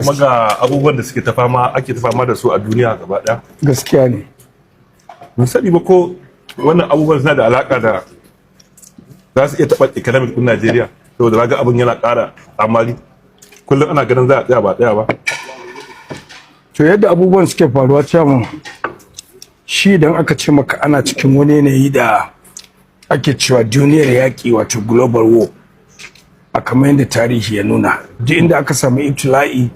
Kuma ga abubuwan da suke ta fama, ake ta fama da su a duniya gaba ɗaya. Gaskiya ne. Mun sani ba ko wannan abubuwan suna da alaka da za su iya taɓa economic ɗin Najeriya, saboda ga abin yana ƙara amari, kullum ana ganin za a tsaya, ba tsaya ba. To, yadda abubuwan suke faruwa, chairman, shi idan aka ce maka ana cikin wani yanayi da ake cewa duniyar yaƙi, wato global war, a kamar yadda tarihi ya nuna, duk inda aka samu ibtila'i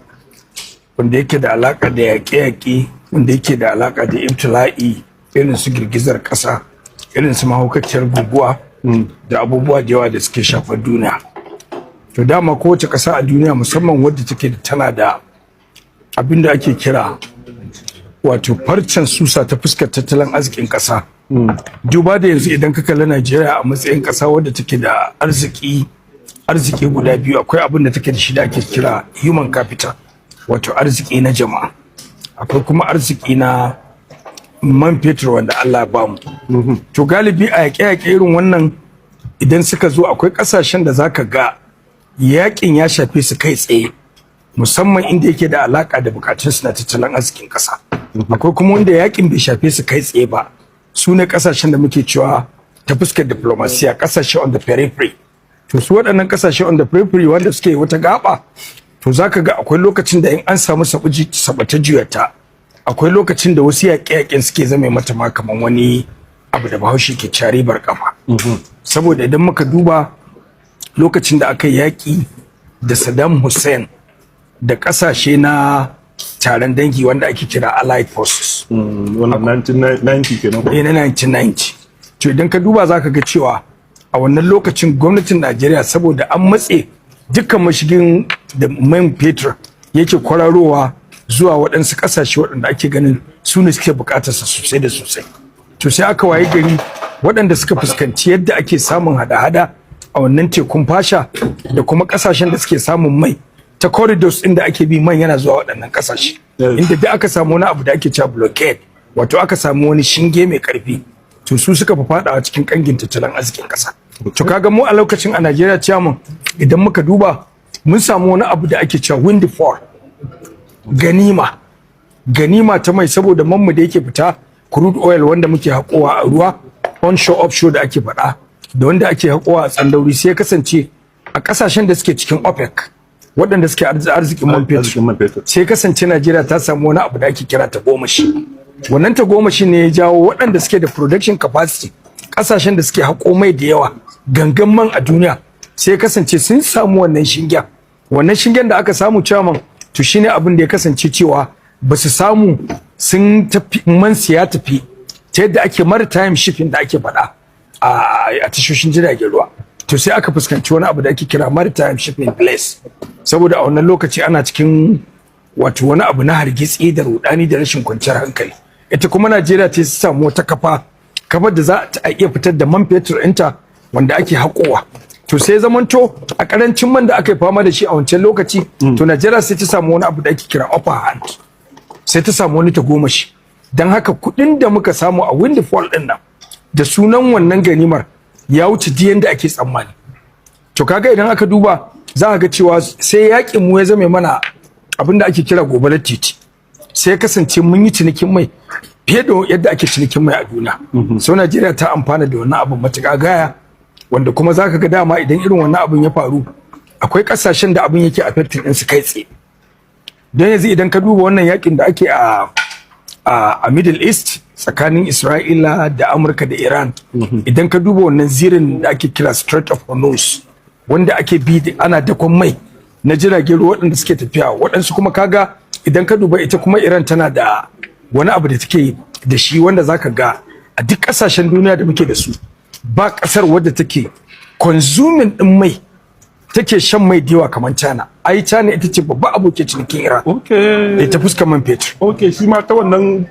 wanda yake da alaka da yaƙe-yaƙe, wanda yake da alaka da ibtila'i irin su girgizar ƙasa, irin su mahaukaciyar guguwa da abubuwa da yawa da suke shafar duniya, to dama kowace ƙasa a duniya, musamman wadda take da tana da abin da ake kira wato farcen susa ta fuskar tattalin arzikin ƙasa, duba da yanzu idan ka kalli Najeriya a matsayin ƙasa wadda take da arziki guda biyu, akwai abin da take da shi da ake kira human capital, wato arziki na jama'a, akwai kuma arziki na man fetur wanda Allah ya bamu. To, galibi a yaƙe-yaƙe irin wannan idan suka zo, akwai ƙasashen da zaka ga yaƙin ya shafe su kai tsaye, musamman inda yake da alaka da bukatun su na tattalin arzikin ƙasa. Akwai kuma wanda yaƙin bai shafe su kai tsaye ba, su ne ƙasashen da muke cewa ta fuskar diplomasiya ƙasashe on the periphery. To, su waɗannan ƙasashe on the periphery wanda suke wata gaba, to zaka ga akwai lokacin da in an samu sabata juyata, akwai lokacin da wasu yaƙe-yaƙen suke zame mata ma kaman wani abu da Bahaushe ke cewa ribar kafa. Saboda idan muka duba lokacin da aka yi yaƙi da Saddam Hussein da ƙasashe na taron dangi wanda ake kira Allied Forces. Wannan 1990 kenan ko? Eh, na 1990. To, idan ka duba zaka ga cewa a wannan lokacin gwamnatin Najeriya, saboda an matse dukkan mashigin da man fetur yake kwararowa zuwa waɗansu ƙasashe waɗanda ake ganin su ne suke buƙatarsa sosai da sosai, to sai aka waye gari waɗanda suka fuskanci yadda ake samun hada-hada a wannan tekun Fasha da kuma ƙasashen da suke samun mai ta corridors inda ake bi man yana zuwa waɗannan ƙasashe, inda duk aka samu wani abu da ake cewa blockade, wato aka samu wani shinge mai ƙarfi, to su suka fi faɗawa cikin ƙangin tattalin arzikin ƙasa. To, kaga mu a lokacin a Najeriya, chairman, idan muka duba mun samu wani abu da ake cewa windfall, ganima ta mai, saboda manmu da yake fita, crude oil wanda muke haƙowa a ruwa, onshore, offshore da ake faɗa, da wanda ake haƙowa a tsandauri, sai ya kasance a ƙasashen da suke cikin OPEC, waɗanda suke arzikin man fetur, sai kasance Najeriya ta samu wani abu da ake kira tagomashi. Wannan tagomashi ne ya jawo waɗanda suke da production capacity, ƙasashen da suke haƙo mai da yawa, gangan man a duniya, sai ya kasance sun samu wannan shingen. Wannan shingen da aka samu, chairman, to shine abin da ya kasance cewa ba su samu sun tafi, man su ya tafi ta yadda ake maritime shipping da ake faɗa a tashoshin jiragen ruwa. To, sai aka fuskanci wani abu da ake kira maritime shipping delays, saboda a wannan lokaci ana cikin wato wani abu na hargitsi da rudani da rashin kwanciyar hankali. Ita kuma Najeriya ta samu wata kafa, kafar da za ta iya fitar da man fetur ɗinta wanda ake haƙowa. To, sai zamanto a karancin man da aka yi fama da shi a wancan lokaci, to Najeriya sai ta samu wani abu da ake kira upper hand, sai ta samu wani tagomashi. Don haka kuɗin da muka samu a windfall ɗin nan da sunan wannan ganimar ya wuce duk yanda ake tsammani. To, kaga idan aka duba za a ga cewa sai yakin mu ya zame mana abin da ake kira gobarar titi, sai ya kasance mun yi cinikin mai fiye da yadda ake cinikin mai a duniya. So Najeriya ta amfana da wannan abin matuƙa gaya, wanda kuma za ka ga dama idan irin wannan abin ya faru, akwai ƙasashen da abin yake affecting ɗin su kai tsaye. Don yanzu idan ka duba wannan yakin da ake a Middle East tsakanin Isra'ila da Amurka da Iran, idan ka duba wannan zirin da ake kira Strait of Hormuz wanda ake bi ana dakon mai na jiragen ruwa waɗanda suke tafiya, waɗansu kuma kaga idan ka duba ita kuma Iran tana da wani abu da take da shi wanda zaka ga a duk ƙasashen duniya da muke da su, ba ƙasar wadda take consuming ɗin mai, take shan mai da yawa kamar China. Ai China ita ce babba abokin cinikin Iran ta fuskar man fetur. Okay, shi ma ta wannan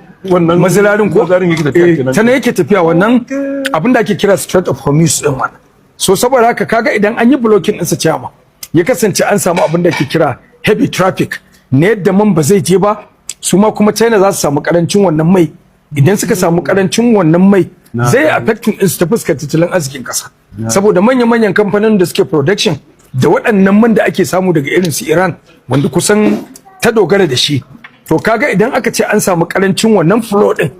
mazirarin ko mazarin yake tafiya kenan. Ta nan yake tafiya, wannan abin da ake kira Strait of Hormuz din wannan. So saboda haka kaga idan an yi blocking ɗinsa, chairman, ya kasance an samu abin da ake kira heavy traffic ne, yadda man ba zai je ba, su ma kuma China za su samu karancin wannan mai. Idan suka samu karancin wannan mai, zai affecting ɗinsu ta fuskar tattalin arzikin ƙasa, saboda manya-manyan kamfanin da suke production da waɗannan man da ake samu daga irin su Iran, wanda kusan Ta dogara da shi. To kaga idan aka ce an samu karancin wannan flow din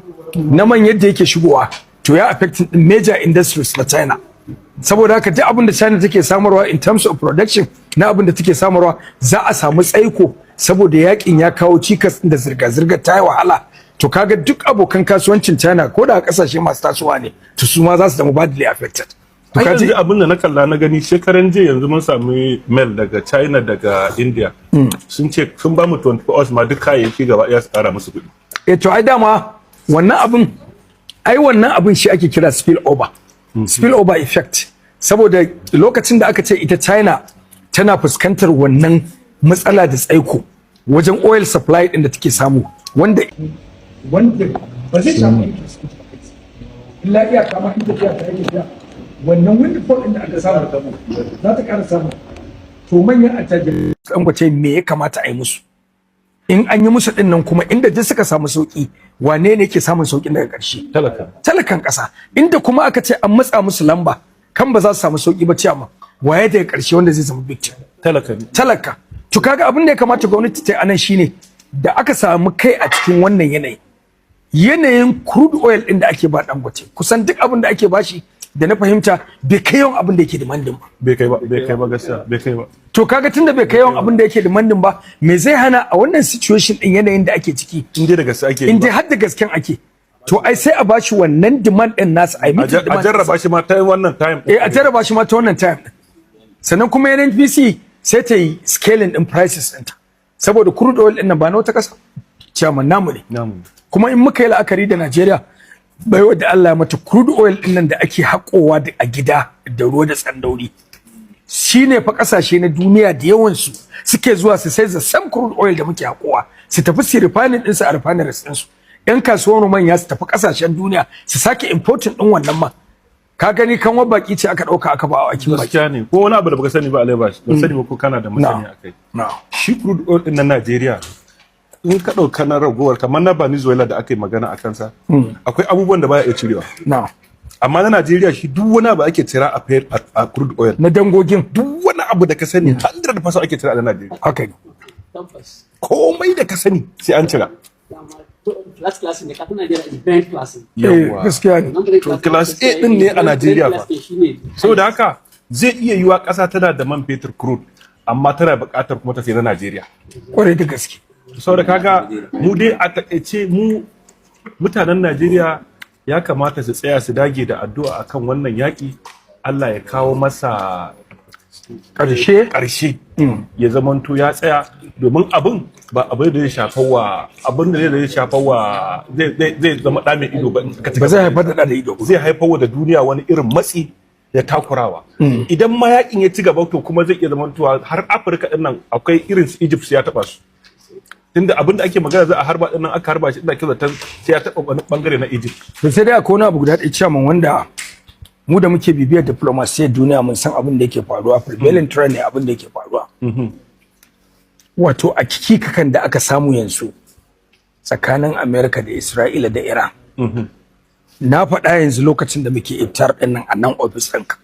na man yadda yake shigowa, to ya affecting din major industries na China. Saboda haka duk abin da China take samarwa in terms of production na abin da take samarwa, za a samu tsaiko saboda yakin ya kawo cikas da zirga-zirga ta yi wahala. To kaga duk abokan kasuwancin China, ko da kasashe masu tasowa ne, to su ma za su zama badly affected. To Ai kaji yanzu abin da na kalla na gani shekaran jiya, yanzu mun sami mail daga China, daga India. Sun ce sun ba mu 24 hours ma, duk kayayyaki gaba ɗaya su kara musu kuɗi. Eh, to ai dama wannan abin, ai wannan abin shi ake kira spill over effect, saboda lokacin da aka ce ita China tana fuskantar wannan matsala da tsaiko wajen oil supply din da take samu, wanda ba zai samu interest ɗin ba, illa iyaka ma in tafiya ta yake tafiya, wannan windfall din da aka samu za ta ƙara samu. To manyan attajirai Dangote, me ya kamata a yi musu? In an yi musu din nan kuma, inda duk suka samu sauki, wane ne yake samun saukin daga ƙarshe? Talaka. Talakan ƙasa. Inda kuma aka ce an matsa musu lamba kan ba za su samu sauki ba, ciyama, waye daga ƙarshe wanda zai zama victim? Talaka ne. Talaka. To kaga abin da ya kamata gwamnati ta yi anan shine, da aka samu kai a cikin wannan yanayi, yanayin crude oil din da ake ba Dangote, kusan duk abin da ake bashi da na fahimta bai kai yawan abin da yake demanding ba. Bai kai ba, bai kai ba, gaskiya bai kai ba. To kaga tunda bai kai yawan abin da yake demanding ba, me zai hana a wannan situation din, yanayin da ake ciki, In dai da gaske ake yi in ba. dai har da gasken ake, to ai sai a bashi wannan demand din nasa, ai A meeting a demand. jarraba shi ma ta wannan time. Eh, a jarraba shi ma ta wannan time din. Sannan kuma NNPC sai ta yi scaling din prices ɗinta, saboda crude oil din nan ba na wata ƙasa, ciyaman, namu ne. Namu. Kuma in muka yi la'akari da Najeriya, baiwa da Allah ya mata, crude oil din nan da ake haƙowa da a gida da ruwa da tsandauri, shine fa ƙasashe na duniya da yawansu suke zuwa su sai the same crude oil da muke haƙowa, su tafi su refining ɗinsu a refineries ɗinsu. Yan kasuwar manya su tafi ƙasashen duniya su sake importing ɗin wannan man. Ka gani kan baki ce aka ɗauka aka ba a akin baki. Gaskiya ne. Ko wani abu da baka sani ba, Alai Bash, ban sani ba ko kana da masani akai. Na. Shi crude oil din na Najeriya, in ka ɗauka na ragowar kamar na Venezuela da aka yi magana a kansa, akwai abubuwan da baya iya cirewa. Amma na Najeriya shi duk wani abu ake cira a crude oil. Na dangogin. Duk wani abu da ka sani, 100% ake cira a na Najeriya. Haka ne. Tabbas. Komai da ka sani sai an cira. Dama to class class ne kafin Najeriya is very class. Eh, gaskiya ne. To class A din ne a Najeriya fa. Saboda haka zai iya yiwa ƙasa tana da man fetur crude, amma tana buƙatar kuma ta sayi na Najeriya. Kwarai da gaske. Saboda kaga mu dai a takaice, mu mutanen Najeriya ya kamata su tsaya su dage da addu'a akan wannan yaƙi, Allah ya kawo masa ƙarshe. Ƙarshe, ya zamanto ya tsaya, domin abin ba abin da zai shafa wa abin da zai shafa wa zai zama ɗa mai ido ba in ka ci Ba zai gaba. haifar da ɗa da ido ba. Zai haifar wa da duniya wani irin matsi da takurawa. Idan ma yakin ya ci gaba, to kuma zai iya zamantowa har Afirka din nan, akwai irin su Egypt, ya taba su, tunda abin da ake magana za a harba din nan, aka harba shi, ina kira sai ya taba wani bangare na Egypt. To sai dai akwai wani abu guda ɗaya, ciyaman, wanda mu da muke bibiyar diplomasiyar duniya mun san abin da yake faruwa, prevailing trend ne abin da yake faruwa. Wato a kikikakan da aka samu yanzu tsakanin America da Isra'ila da Iran, na faɗa yanzu lokacin da muke iftar ɗin nan a nan ofis ɗinka,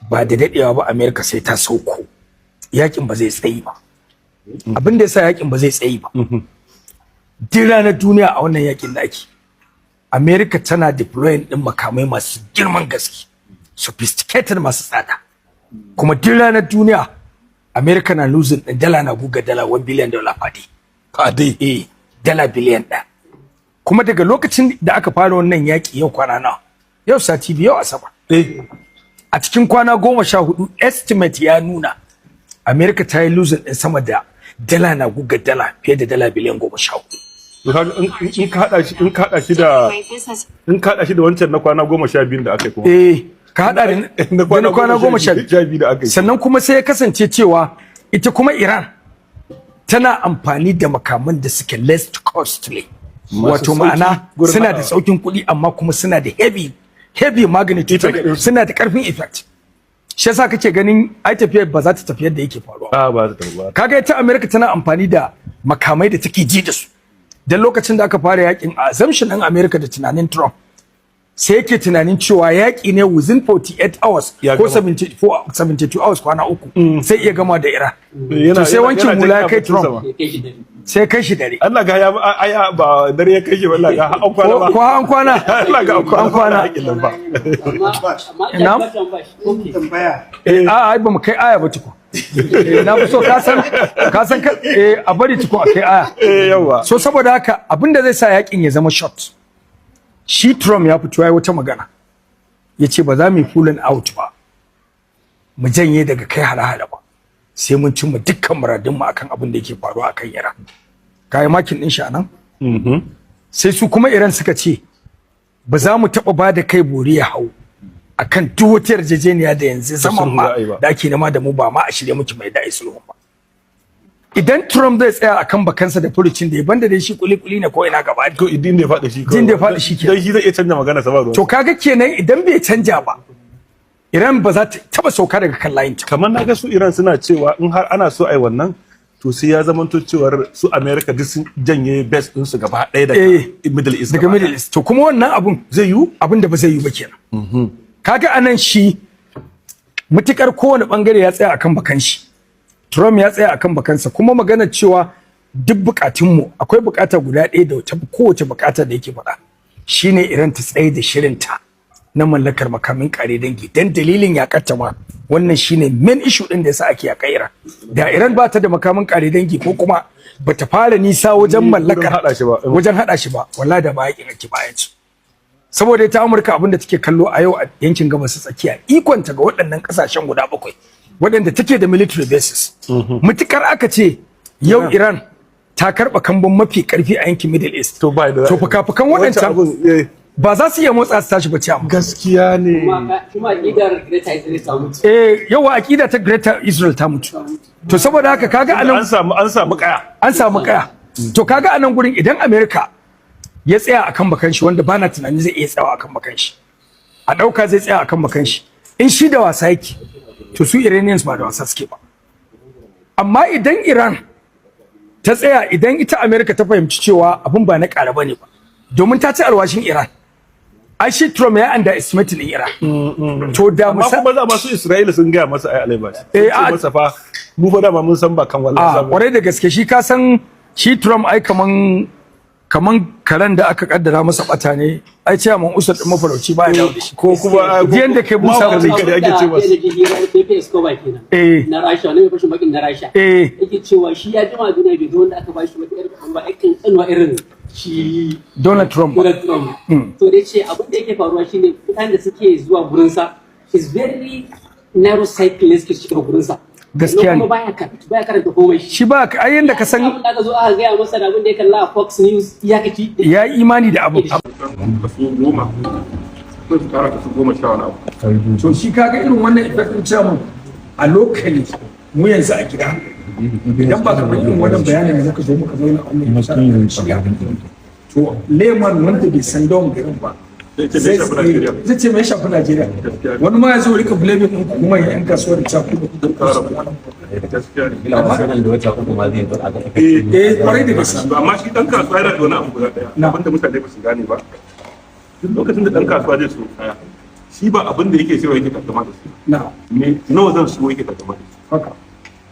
ba da daɗewa ba America sai ta sauko. Yakin ba zai tsayi ba. Abin da yasa yakin ba zai tsayi ba, duk ranar duniya a wannan yakin da ake, America tana deploying din makamai masu girman gaske, sophisticated, masu tsada. Kuma duk ranar duniya America na losing din dala na guga dala $1 billion per day. Per day? Eh, dala biliyan 1. Kuma daga lokacin da aka fara wannan yaki, yau kwana nawa? Yau sati 2, yau Asabar. A cikin kwana 14, estimate ya nuna America ta yi losing din sama da dala na guga dala fiye da dala biliyan 14. To kaga in ka hada shi da wancan na kwana 12 da aka yi kuma. Eh, ka hada da na na kwana 12 12 da aka yi. Sannan kuma sai ya kasance cewa ita kuma Iran tana amfani da makaman da suke less costly, Masu wato sauki ma'ana gurin suna da haɗawa. saukin kuɗi, amma kuma suna da heavy heavy magnitude. Effect ɗinsu. Suna da karfin effect. Shi yasa kake ganin ai tafiyar ba za ta tafi yadda yake faruwa. A ba ta tafi ba. Kaga ita America tana amfani da makamai da take ji da su. Dan lokacin da aka fara yakin, a assumption ɗin America da tunanin Trump Sai yake tunanin cewa yaƙi ne within 48 hours Ya ko gama. 74, 72 hours, kwana 3, sai iya gama da Iran. Yana To sai wankin yana hula ya jin kai abincinsa Trump. ma. Ya kai shi dare. Sai kai shi dare. Allah ga ya aya ba dare ya kai shi ba, Allah ga an kwana ba. Ko an kwana. Allah ga an kwana. An kwana. Yakin nan ba. Amma Na'am. ba shi. Okay. Tambaya. A ai ba mu kai aya ba tukun. Na fi so ka san a bari tukun a kai aya. Eh, yawa. So saboda haka, abinda zai sa yakin ya zama short, shi Trump ya fito ya yi wata magana, ya ce ba za mu yi pulling out ba, mu janye daga kai hare-hare ba, sai mun cimma dukkan muradunmu akan abin da yake faruwa akan Iran. Kayi marking din shi anan. Sai su kuma Iran suka ce ba za mu taɓa ba da kai bori ya hau akan duk wata yarjejeniya da yanzu zaman sulhu ma za a yi ba. da ake nema da mu ba, ma a shirye muke mai da'i sulhun ba. Idan Trump zai tsaya akan bakansa da furucin da ya banda dai shi kuli-kuli ne ko ina gaba. Ko idin da ya faɗi shi. Din da ya faɗi shi kenan. Dan shi zai iya canza magana sa ba ruwan. To kaga kenan idan bai canja ba, Iran ba za ta taba sauka daga kan layin ta. Kamar na ga su Iran suna cewa in har ana so a yi wannan, to sai ya zamanto cewar su America duk sun janye base din su gaba ɗaya daga Middle East daga gaba Middle ɗaya. East. To kuma wannan abun Zai yiwu? Abun da ba zai yiwu ba kenan. Kaga anan shi mutukar kowane bangare ya tsaya akan bakan shi, Trump ya tsaya akan bakansa, kuma magana cewa duk bukatunmu, akwai bukata guda ɗaya da ta kowace bukata da yake faɗa, shine Iran ta tsaye da shirinta na mallakar makamin kare dangi, dan dalilin yakarta ma wannan shine main issue din da yasa ake yaƙa Iran. Da Iran ba ta da makamin kare dangi ko kuma bata fara nisa wajen mallakar haɗa shi ba. Wajen hada shi ba, wallahi da ba yakin ake bayan su. Saboda ita Amurka abin da take kallo a yau a yankin Gabas ta Tsakiya, ikonta ga waɗannan ƙasashen guda bakwai waɗanda take da military bases, mutukar aka ce yau Iran ta karɓa kambun mafi ƙarfi a yankin Middle East, To ba da to fuka-fukan wancan waɗancan abun, ba za su iya motsa su tashi ba ci amma. Gaskiya ne. Kuma aƙidar Greater Israel ta mutu. Eh, yawa, aƙida ta Greater Israel ta mutu. To saboda haka kaga anan An samu kaya. An samu kaya. To kaga anan gurin idan America ya tsaya akan bakan shi, wanda bana tunanin zai iya tsayawa akan bakan shi, a dauka zai tsaya akan bakan shi, in shi da wasa yake, to su Iranians ba da wasa suke ba. Amma idan Iran ta tsaya, idan ita America ta fahimci cewa abin ba na ƙara bane ba, domin ta ci alwashin Iran, ai shi Trump ya underestimate din Iran. To da Amma kuma za masu Isra'ila sun gaya masa ai alai Eh, ce masa fa mu fa dama mun san ba kan wallahi A kwarai da gaske, shi ka san shi Trump ai kaman karen da aka kaddara masa bata ne, ai ciyaman usur din mafarauci ba ya dawo da shi. Ko kuma Jiyan da kai busa ba zai kare ake ce masa. Da hirar Pepe Escobar kenan. Na Rasha, wani mai fashin bakin na Rasha. Yake cewa shi ya jima duniya bai ga wanda aka bashi wata irin ba aikin tsanwa irin shi Donald Trump ba. Donald Trump. To dai ce abin da yake faruwa shine mutanen da suke zuwa gurinsa is very narrow cycle ne suke shiga gurinsa. Gaskiya ne. Kuma baya karanta komai. Shi ba ai yanda ka san abin da aka zo aka gaya masa da abin da ya kalla a Fox News iyakaci. Ya yi imani da abu. Kaso 10 ko su kara kaso 10 wani abu. To shi kaga irin wannan effect din chairman a locally mu yanzu a gida, idan ba kamar irin wannan bayanin da muka zo muka zauna a wannan shirya, to layman wanda bai san dawon garin ba Zai ce me shafi Najeriya? Zai ce me ya shafi Najeriya. Wani ma ya zo rika blaming din kuma yan kasuwar da cewa kuma Gaskiya ne. Ila wasu nan da wata 3 ma zai zo a ga Eh, Eh, kwarai da gaske. To amma shi dan kasuwa yana da wani abu guda daya Na. abinda mutane ba su gane ba. Duk lokacin da dan kasuwa zai siyo kaya, shi ba abin da yake cewa yake takama da shi, na me nawa zan siyo yake takama da shi.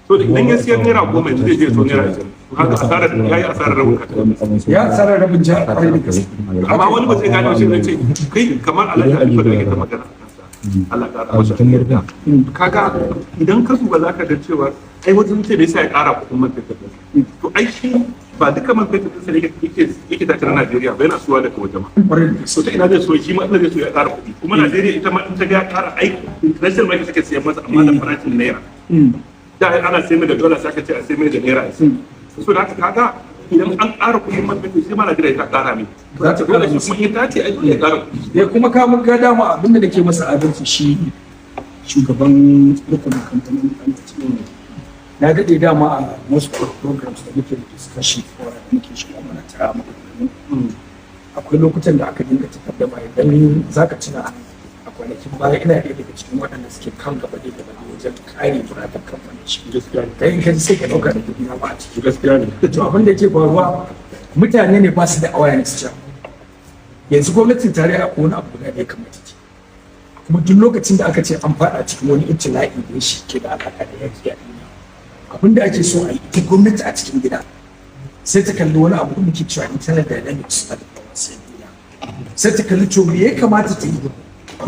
So da idan ya siyar naira 10, yanzu zai je so naira 20. To haka asarar ya yi asarar rabin katan. Ya tsara rabin jihar, kwarai da gaske. Amma wani ba zai gane ba, shi zai ce kai kamar Alhaji Halifa da ake ta magana a kansa, Allah ya ƙara masa. Kaga idan ka zuba za ka ga cewa ai wasu sun ce me yasa ya ƙara kuɗin man fetur ɗin? To ai shi ba duka man fetur ɗinsa ne yake tace na Najeriya ba, yana suwa daga waje ma. Kwarai da gaske. So ta ina zai so shi ma ina zai so ya ƙara kuɗi? Kuma Najeriya ita ma in ta ga ya ƙara, ai international market suke siyan masa amma da farashin naira. Da ai ana sai mai da dollar, sai aka ce a sai mai da naira. So da haka kaga idan an ƙara kuɗin man fetur, sai ma Najeriya ta ƙara mai. Za ta Dole ƙara shi kuma in ta ce ai dole ya ƙara kuɗi. Ya kuma ka ga dama abinda da ke masa adalci, shi shugaban rukunin kamfanin ɗan na daɗe dama a wasu programs da muke da discussion ko da muke shiga mana ta maganganu, akwai lokutan da aka dinga takaddama. Idan za ka tuna a kwanakin baya, ina ɗaya daga cikin waɗanda suke kan gaba da gaba da wajen kare muradin kamfanin shi. Gaskiya ne. Kai in ka ji sai ka ɗauka da kuɗi na ba a ciki. Gaskiya ne. To abin da yake faruwa, mutane ne ba su da awareness cewa Yanzu gwamnatin tarayya ko wani abu guda da ya kamata ce, kuma duk lokacin da aka ce an faɗa cikin wani ibtila'i da shi ke da alaƙa da yaki a duniya, abin da ake so a yi, ita gwamnati a cikin gida sai ta kalli wani abu da muke cewa internal dynamics na diplomacy duniya, sai ta kalli to me ya kamata ta yi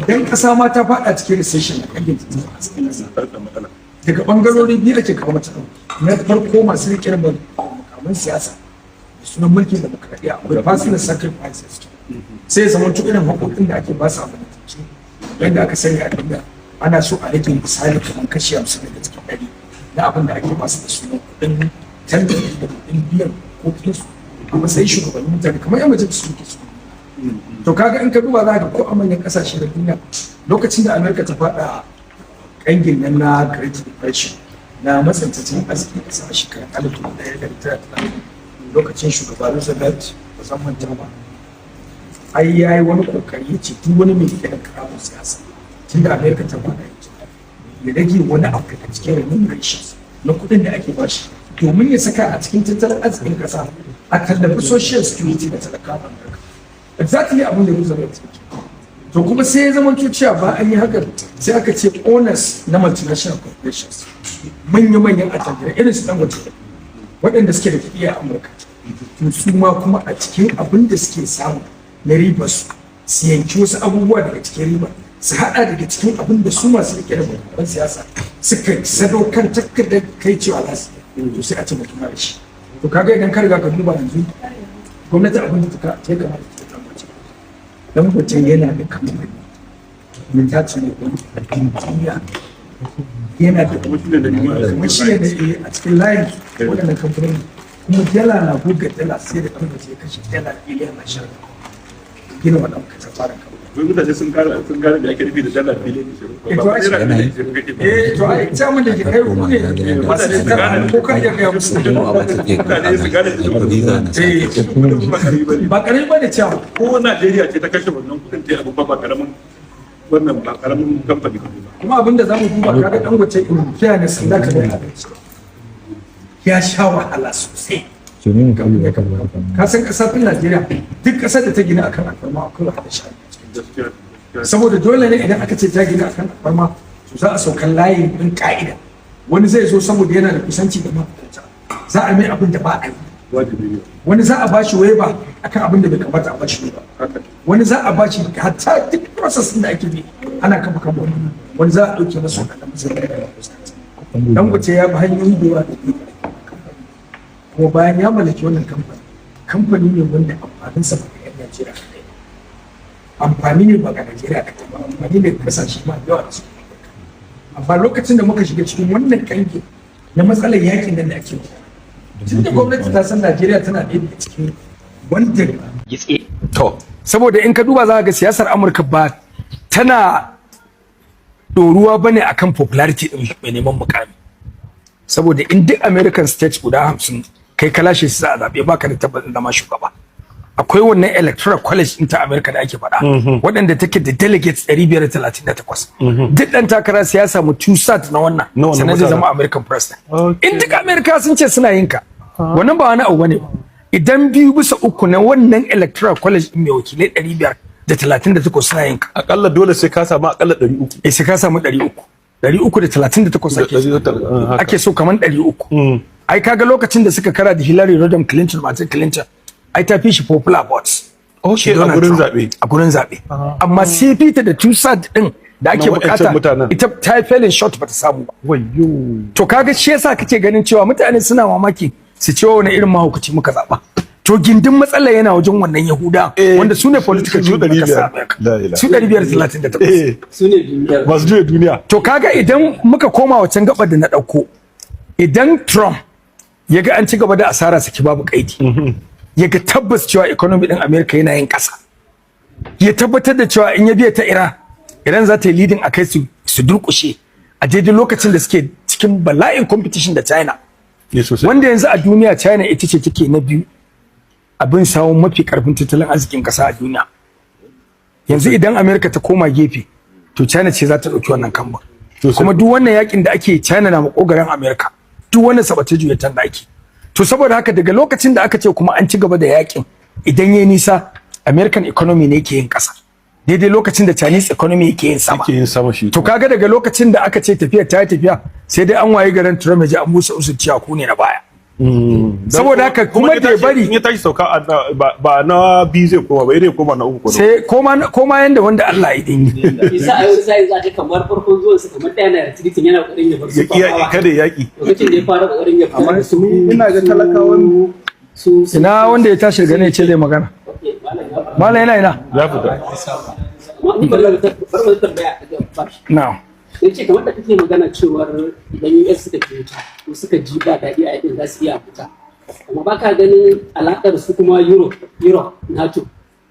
idan ƙasa ma ta faɗa cikin recession na kangin tattalin arzikin ƙasa. Daga ɓangarori biyu ake kawo mata ɗauki. Na farko, masu riƙe da mukamin siyasa da sunan mulkin demokradiyya, akwai personal sacrifices, sai ya zama irin haƙoƙin da ake ba su a gwamnatance yadda aka sani a duniya, ana so a rage, misali kamar kashi 50 daga cikin 100 na abin da ake ba su da sunan kuɗin tallafi da kuɗin biyan haƙoƙinsu a matsayin shugabannin mutane, kamar yan majalisu suke su. To kaga in ka duba za ka ko a manyan ƙasashe da duniya, lokacin da Amerika ta faɗa kangin nan na Great Depression, na matsin tattalin arzikin ƙasa a shekarar 1930, lokacin shugaba Roosevelt, ba zan manta ba, ai ya yi wani kokari, ya ce duk wani mai rike da karamin siyasa, tunda Amerika ta faɗa, ya rage wani abu daga cikin remunerations na kuɗin da ake bashi domin ya saka a cikin tattalin arzikin ƙasa, a tallafi social security na talakawan Amerika. Exactly abin da Roosevelt ya. To kuma sai ya zama cewa ba an yi haka, sai aka ce owners na multinational corporations, manya-manyan attajirai irin su Dangote, waɗanda suke da kuɗi a Amurka, to su ma kuma a cikin abin da suke samu na ribar su, su yanki wasu abubuwa daga cikin riba, su haɗa daga cikin abin da su masu rike da babban siyasa suka sadaukantar da kai cewa za su yi, to sai a ce mutum da shi. To kaga idan ka riga ka duba yanzu, gwamnati abin da ta ya kamata ta tabbace, Dangote yana da kamfani na tace ne wani duniya, yana da kuma shi ne da a cikin layin waɗannan kamfanoni, kuma dala na guga dala, sai da Dangote ya kashe dala biliyan 20 gina wannan katafaren kamfani. Wai mutane sun gane da ake nufi da dala biliyan 20? Eh, to ai Ba naira biliyan 20 kake ba. Eh, to ai chairman da ke kai ku ne masu tattalin, ko ka iya gaya musu? Mutane su gane cewa kudin ba karami ba ne. Ba karami ba ne, chairman. Ko Najeriya ce ta kashe wannan kudin ta yi abu ba, ba karamin wannan, ba karamin kamfani ba. Kuma abin da zamu duba, kaga Dangote, in fairness, in zaka mai adalci, ya sha wahala sosai. Ka san kasar ta Najeriya, duk kasar da ta gina akan alfarma, akwai wahala sha. Gaskiya. Saboda dole ne idan aka ce ta gina akan alfarma, to za a saukan layin din ka'ida. Wani zai zo saboda yana da kusanci da mahukunta, za a mai abin da ba a yi. Wajibi ne. Wani za a bashi waiver akan abin da bai kamata a bashi waiver. Wani za a bashi, hatta duk process din da ake bi ana kafa kamfani, wani za a ɗauke masa waɗannan matsalolin da ya fuskanta. Dangote ya bi hanyoyi da yawa da ke kamfani, kuma bayan ya mallaki wannan kamfani, kamfani ne wanda amfaninsa ba ga 'yan Najeriya kaɗai ba, amfani ne ba ga Najeriya kaɗai ba, amfani ne ga kasashe ma da yawa da suke Afirka. Amma lokacin da muka shiga cikin wannan kange na matsalar yakin nan da ake magana, tun da gwamnati ta san Najeriya tana ɗaya daga cikin wanda Gitse. To, saboda in ka duba za ka ga siyasar Amurka ba tana ɗoruwa bane akan popularity ɗin mai neman mukami. Saboda in duk American states guda 50 kai ka lashe su, za a zaɓe baka da tabbacin zama shugaba. Akwai wannan Electoral College ɗin ta America da ake faɗa, waɗanda take da delegates 538. Duk ɗan takara sai ya samu two thirds na wannan Na wannan sannan zai mutanen. zama American president. In duk America sun ce suna yin ka, wannan ba wani abu bane ba. Idan 2 bisa 3 na wannan Electoral College ɗin mai wakilai 538 suna yin ka, Akalla dole sai ka samu akalla 300. Eh, sai ka samu 300, 338 ake so. Ake so kaman 300. Ai kaga lokacin da suka kara da Hillary Rodham Clinton, matar Clinton, ai ta fi shi popular votes. Okay, a Donald gurin Trump. zaɓe. A gurin zaɓe, amma sai fita da two third din da ake Na waɗancan bukata, mutanen. ita ta yi falling short, bata samu ba. Wayyo. To kaga shi yasa kake ganin cewa mutane suna mamaki su ce wani irin mahaukaci muka zaba. To gindin matsala yana wajen wannan Yahuda wanda su ne political su team na 500. ƙasar America. La ilaha. Su 538. Su ne duniyar. Masu juya duniya. To kaga idan muka koma wacan gabar da na ɗauko, idan Trump ya ga an ci gaba da asara saki babu kaidi, ya ga tabbas cewa economy din America yana yin ƙasa, ya tabbatar da cewa in ya biya ta Iran, Iran za ta yi leading a kai su su durƙushe a daidai lokacin da suke cikin bala'in competition da China, Ne sosai. wanda yanzu a duniya China ita ce take na biyu abin sawun mafi karfin tattalin arzikin ƙasa a duniya. Yanzu idan America ta koma gefe, to China ce za ta ɗauki wannan kamba. Kuma duk wannan yakin da ake, China na makogaran America, duk wannan sabace juyatan da ake. To saboda haka, daga lokacin da aka ce kuma an ci gaba da yakin, idan yayi nisa, American economy ne ke yin ƙasa daidai lokacin da Chinese economy yake yin sama. Yake yin sama shi. To kaga daga lokacin da aka ce tafiya ta yi tafiya, sai dai an waye garin Trump ya ji an busa usul cewa ku ne na baya. Saboda haka kuma in ya da ya tashi- bari in ya tashi sauka ba na biyu zai koma ba, zai koma na uku ko na sai koma yanda wanda Allah ya din yi. Isa a yau sai za ka kamar farkon zuwan sa, kamar ɗaya na retreating, yana kokarin ya bar ya su ki yaƙi, kada ya yaƙi. Lokacin da ya fara kokarin ya Amma fitar da su ni ina ga talakawan su Ina wanda ya tashi daga nan ya ce zai magana? Okay, malam ya faɗa. Malam yana ina? Ya fita. Amma ni bari mu tambaya a bashi. Na'am. Ya ce kamar da kake magana cewar idan US suka ji wuta ko suka ji ba daɗi a yakin, za su iya fita, amma ba ka ganin alaƙar su kuma Europe, NATO,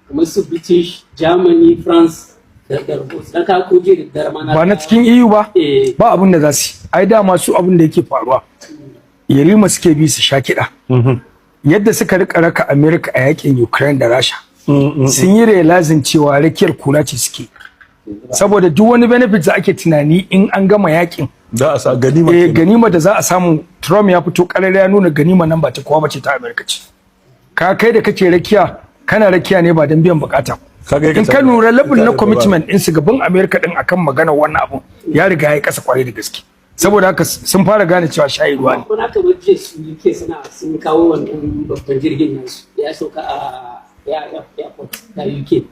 kamar su British, Germany, France da dan ka ko jiya da dare ma Ba na cikin EU ba? Eh. Ba abin da za su yi. Ai dama su abin da yake faruwa, yarima suke bi su sha kiɗa. Yadda suka rika raka America a yakin Ukraine da Rasha, sun yi realizing cewa rakiyar kura ce suke, saboda duk wani benefit da ake tunani in an gama yakin za a sa ganima kenan. Ganima da za a samu, Trump ya fito karara ya nuna ganima nan ba ta kowa bace, ta America ce. Ka kai da kake rakiya, kana rakiya ne ba don biyan bukata. Kaga In ka lura, level na ba. commitment din su gaban America din akan magana wannan abun ya riga ya kasa kwarai da gaske. Saboda haka sun fara gane cewa shayi ruwa ne. Kuma kamar jiya su UK suna sun kawo wannan babban jirgin nasu, ya sauka a airport da UK.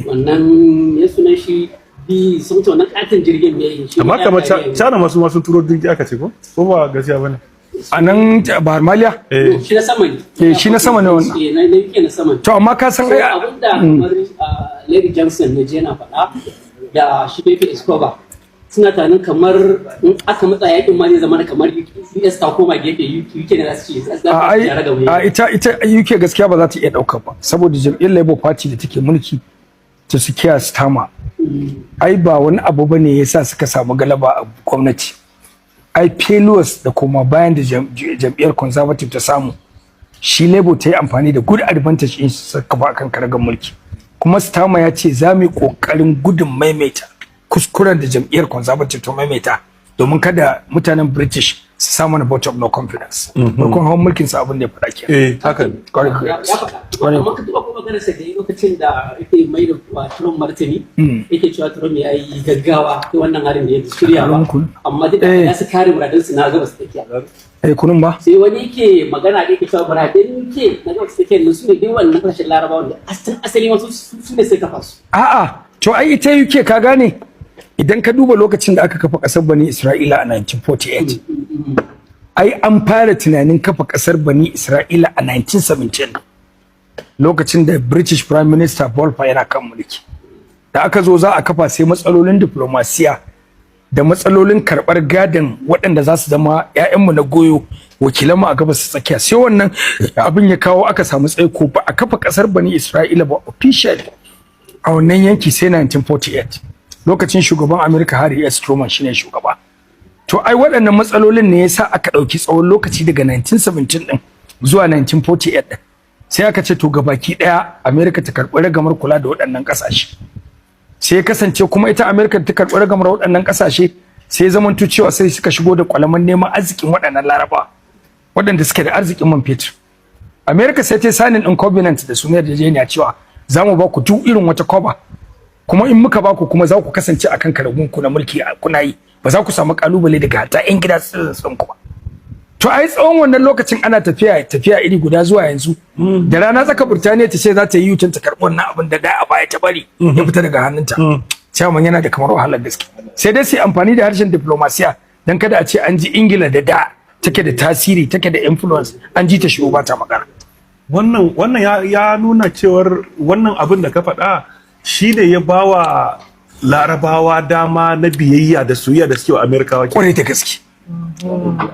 Wannan ya sunan shi bi sun ce wannan katin jirgin mai shi. Amma kamar China masu ma sun turo jirgi aka ce, ko ba gaskiya bane? A nan Bahar Maliya? Eh. Shi na sama ne. Eh, shi na sama ne wannan. Eh, na UK na sama ne. To amma ka san So ai abinda kamar Larry Johnson na je na faɗa da shi Pepe Escobar, suna tunanin kamar in aka matsa yakin ma zai zama kamar US ta koma gefe, UK ne za su ci za su a ai ci raga a ita UK gaskiya ba za ta iya ɗauka ba, saboda jam'iyyar Labour Party da take mulki ta su Keir Starmer, ai ba wani abu bane yasa suka samu galaba a gwamnati. Ai failures da kuma bayan da jam'iyyar Conservative ta samu, shi Labour ta yi amfani da good advantage in su kafa akan karagar mulki. Kuma Starmer ya ce za mu yi kokarin gudun maimaita kuskuren da jam'iyyar Conservative ta maimaita, domin kada mutanen British su samu na vote of no confidence. Farkon hawan mulkin sa abin da ya faɗa kenan. Eh, haka ne. Kwarai da Ya gaske. faɗa, amma ka duba kuma maganar sa da yi lokacin da yake mai da wa Trump martani, yake cewa Trump ya yi gaggawa ta wannan harin da ya shirya ba, amma duk da haka za su kare muradinsu na Gabas Tsakiya. Eh, kunun ba. Sai wani yake magana da yake cewa muradin ke na Gabas Tsakiya nan su ne dai wannan kasashen Larabawa da asali wasu su ne suka kafa su. A'a, to ai ita UK, ka gane, idan ka duba lokacin da aka kafa kasar Bani Isra'ila a 1948, ai an fara tunanin kafa kasar Bani Isra'ila a 1917, lokacin da British Prime Minister Balfour yana kan mulki. Da aka zo za a kafa, sai matsalolin diplomasiya da matsalolin karɓar gadon waɗanda za su zama 'ya'yanmu na goyo, wakilanmu a Gabas ta Tsakiya, sai wannan abin ya kawo aka samu tsaiko. Ba a kafa ƙasar Bani Isra'ila ba officially a wannan yanki sai 1948, lokacin shugaban America Harry S. Truman shine shugaba. To ai waɗannan matsalolin ne yasa aka ɗauki tsawon lokaci daga 1917 din zuwa 1948 din. Sai aka ce to gabaki ɗaya America ta karɓi ragamar kula da waɗannan ƙasashe. Sai ya kasance kuma ita America ta karɓi ragamar waɗannan ƙasashe, sai ya zamanto cewa sai suka shigo da kwalaman neman arzikin waɗannan Laraba waɗanda suke da arzikin man fetur. America sai ta yi signing ɗin covenant da sunan yarjejeniya cewa za mu ba ku duk irin wata cover, kuma in muka ba ku kuma za ku kasance akan karagun ku na mulki kuna yi, ba za ku samu kalubale daga hatta 'yan gida citizens ɗin ku ba. To ai tsawon wannan lokacin ana tafiya tafiya iri guda zuwa yanzu da rana tsaka Burtaniya ta ce za ta yi yutan ta karɓi wannan abin da da a baya ta bari ya fita daga hannunta. Chairman, yana da kamar wahalar gaske, sai dai su yi amfani da harshen diplomasiya dan kada a ce an ji Ingila da take da tasiri, take da influence, an ji ta shigo ba ta magana. Wannan ya nuna cewar wannan abin da ka faɗa shi ne ya bawa Larabawa dama na biyayya da soyayya da suke wa Amerikawa kenan. Kwarai da gaske.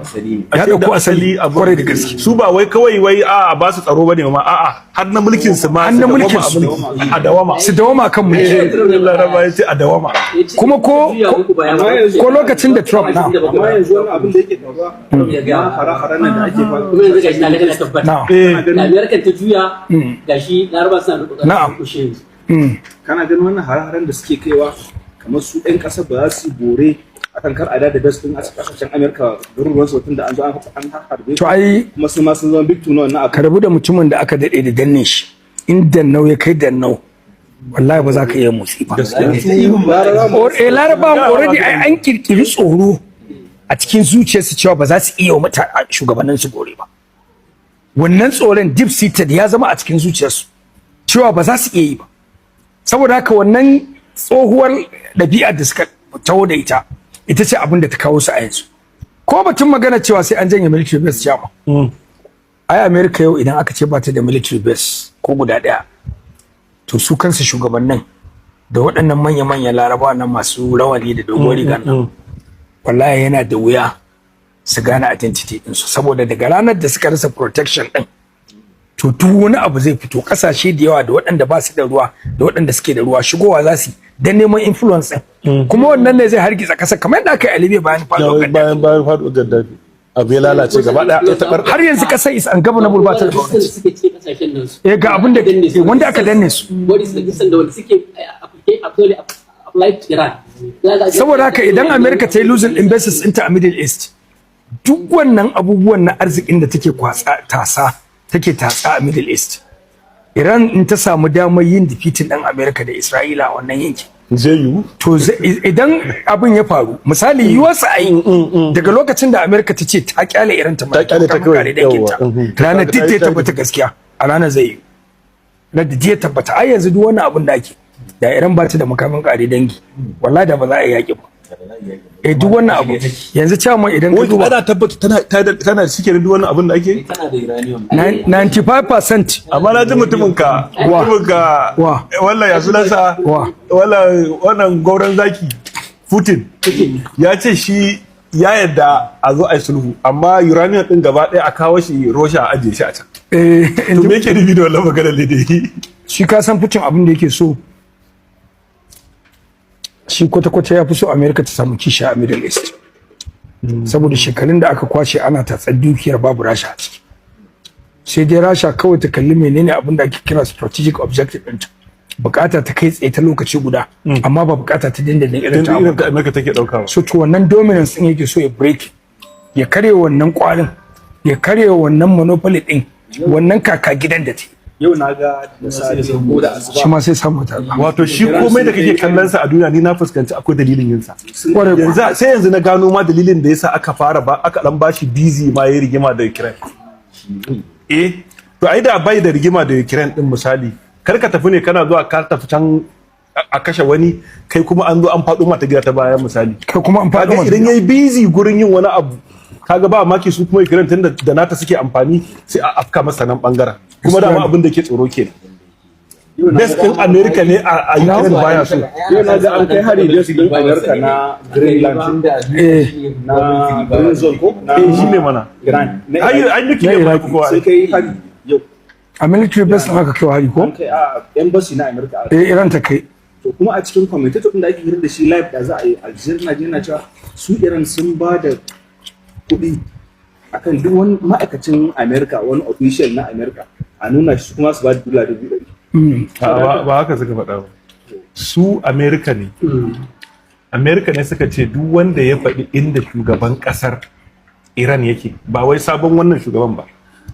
Asali. Ya Ashe da ɗauko asali, abu- kwarai da gaske. Su ba wai kawai wai a ba su tsaro bane ma, a'a, har na mulkin su ma Har na su dawwama mulkin a su. mulki. A dawama. Su dawama kan mulki. Eh, Laraba ya ce a dawama. Kuma ko lokacin da Trump na Amma yanzu wani abin da yake faruwa na hare-haren nan da ake faruwa Kuma yanzu gashi na lagana tabbata. Na. Da American ta juya, gashi Laraba suna da kokarin su kushe yanzu. Kana ganin wannan hare-haren da suke kaiwa, kamar su 'yan ƙasar ba za su bore akan kar a da best din a kasashen Amerika garuruwan su, tunda an zo an harbe To ai kuma su ma sun zama victim na wannan abu? Ka rabu da mutumin da aka daɗe da danne shi. In dannau ya kai dannau, wallahi ba za ka iya motsi ba. Larabawan already ai an kirkiri tsoro a cikin zuciyarsu cewa ba za su iya wa shugabannin su gore ba. Wannan tsoron deep seated ya zama a cikin zuciyarsu cewa ba za su iya yi ba. Saboda haka wannan tsohuwar ɗabi'ar da suka taho da ita, ita ce abin da ta kawo su a yanzu. Ko batun magana cewa sai an janye military base jama, ai America yau idan aka ce ba ta da military base ko guda ɗaya, to su kansu shugabannin da waɗannan manya-manyan Larabawa nan masu rawani da dogon rigar nan, wallahi yana da wuya su gane identity ɗinsu, saboda daga ranar da suka rasa protection ɗin, to duk wani abu zai fito. Kasashe da yawa, da waɗanda ba su da ruwa da waɗanda suke da ruwa, shigowa za su yi don neman influence ɗin. Kuma wannan ne zai hargitsa ƙasa, kamar yadda aka yi a Libya bayan faɗuwar Gaddafi. Bayan faɗuwar Gaddafi, abu ya lalace gaba ɗaya, ya taɓar. Har yanzu ƙasar is ungovernable, ba ta da gwamnati. Suke cikin kasashen nan su. Eh, ga abin da wanda aka danne su. Wanda suke da wanda suke actually applied to Iran. Saboda haka idan America ta yi losing in bases ɗinta a Middle East, duk wannan abubuwan na arzikin da take kwatsa tasa, take tatsa a Middle East, Iran in ta samu damar yin defeating ɗan America da Isra'ila a wannan yankin, Zai yiwu. To idan abin ya faru, misali yiwuwarsa a yi daga lokacin da America ta ce ta kyale Iran ta Ta kyale ta kawai, kare danginta, yawwa, ranar duk da ya tabbata gaskiya, a ranar zai yi na da ya tabbata. Ai yanzu duk wannan abin da ake, da Iran ba ta da makamin kare dangi, wallahi da ba za a yi yaƙi ba. Eh, duk wannan abu yanzu cewa idan ka Wai duba ana tabbata tana shike duk wannan abin da ake yi? Tana da uranium. 95%. Amma na ji mutumin ka Wa? mutumin ka Wa? Wallah, ya sunansa? Wa? Wallah, wannan gauran zaki Putin ya ce shi ya yadda a zo a yi sulhu, amma uranium din gaba ɗaya a kawo shi Russia, a ajiye shi a can. Eh. To me yake nufi da wannan maganar ne da yi? Shi ka san Putin, abin da yake so shi kwata-kwata, ya fi so America ta samu kishi a Middle East, saboda shekarun da aka kwashe ana tatsar dukiyar babu Rasha a ciki. Sai dai Rasha kawai ta kalli menene abin da ake kira strategic objective ɗinta, bukata ta kai tsaye ta lokaci guda, amma ba bukata ta dindindin irin ta irin Amurka. da America take dauka ba. So to wannan dominance din yake so ya break, ya karye wannan kwarin, ya karye wannan monopoly din, wannan kaka gidan da ta yi. Yau na ga da safe ko da asuba. Shi ma sai samu ta. Wato shi komai da kake kallon sa a duniya, ni na fuskanci akwai dalilin yin sa. Kwarai kuwa. Yanzu sai yanzu na gano ma dalilin da yasa aka fara ba aka dan bashi busy ma yayi rigima da Ukraine. Eh, to ai da bai da rigima da Ukraine din, misali, kar ka tafi ne kana zuwa ka tafi can a kashe wani, kai kuma an zo an faɗo mata gida ta baya, misali. Kai kuma an faɗo Kaga mata. idan yayi busy gurin yin wani abu, kaga ba maki su kuma Ukraine tunda da nata suke amfani, sai a afka masa nan bangaren. Kuma dama abin da ke tsoro kenan, base din America ne a Ukraine baya so. Yau na ga an kai hari base din America na Greenland, na Green Zone ko na Eh, shine mana. Iran na Ai Iraq. ai nuclear Na ma Iraq. kowa. Sai kai hari yau. A military base ɗin aka kai hari ko? An kai a embassy na America. Eh, Iran ta kai. To kuma a cikin commentator din da ake hira da shi live da za a yi Algeria na yana cewa su Iran sun ba da kuɗi akan duk wani ma'aikacin America, wani official na America, a nuna shi, kuma su ba da $100,000. A'a, ba haka suka faɗa ba. Su America ne. America ne suka ce duk wanda ya faɗi inda shugaban ƙasar Iran yake, ba wai sabon wannan shugaban ba,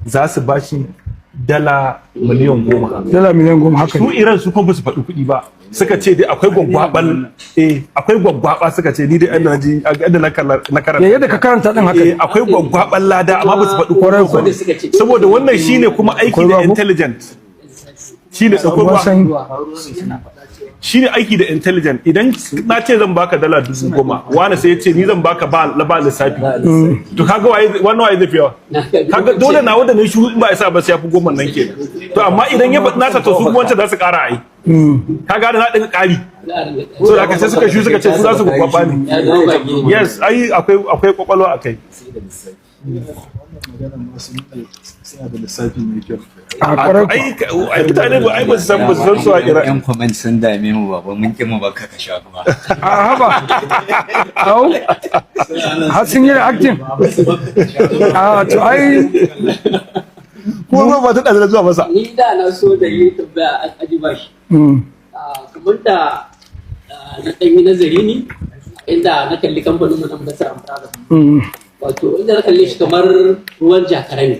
za su ba shi $10 miliyan. $10 miliyan haka Su ne. Iran su kuma ba su faɗi kuɗi ba. Suka ce dai akwai gwaggwaban, eh, akwai gwaggwaba suka ce. Ni dai yadda na ji, yadda na karanta. Ya yadda ka karanta din haka Eh, ne. akwai gwaggwaban lada, amma ba su faɗi Kwarai kuɗi kuwa. ba. Saboda wannan shine kuma aiki Akwai da babu? intelligent. Shine akwai Ruwan ba. sanyi. Shine aiki da intelligent. Idan na ce zan baka $10,000, wani sai ya ce ni zan baka ba lissafi, to kaga waye wannan, waye zai fi yawa? Kaga dole na wanda ne shi ba isa ba sai ya fi goma nan kenan. To amma idan ya faɗi nasa, to su kuma wancan za su ƙara ai. Kaga da na ɗaga ƙari, so da haka sai suka shi suka ce su za su gwaggwaba ne. Yes, ai akwai kwakwalwa akai. Maganar ma suna da lissafi mai kyau. A kwarai kuwa. Ai mutane ba su san su a Iran. Yan comment sun dame mu baba, mun ki mu baka ka sha kuma. A haba, au, har sun yi reacting? A to ai Kuma ba ta ɗaza zuwa masa. Ni da na so da yi tambaya a aji ba shi. Kamar da na ɗan yi nazari ne inda na kalli kamfanin mu na Mudassar Amfara. Wato inda na kalle shi kamar ruwan jakara ne.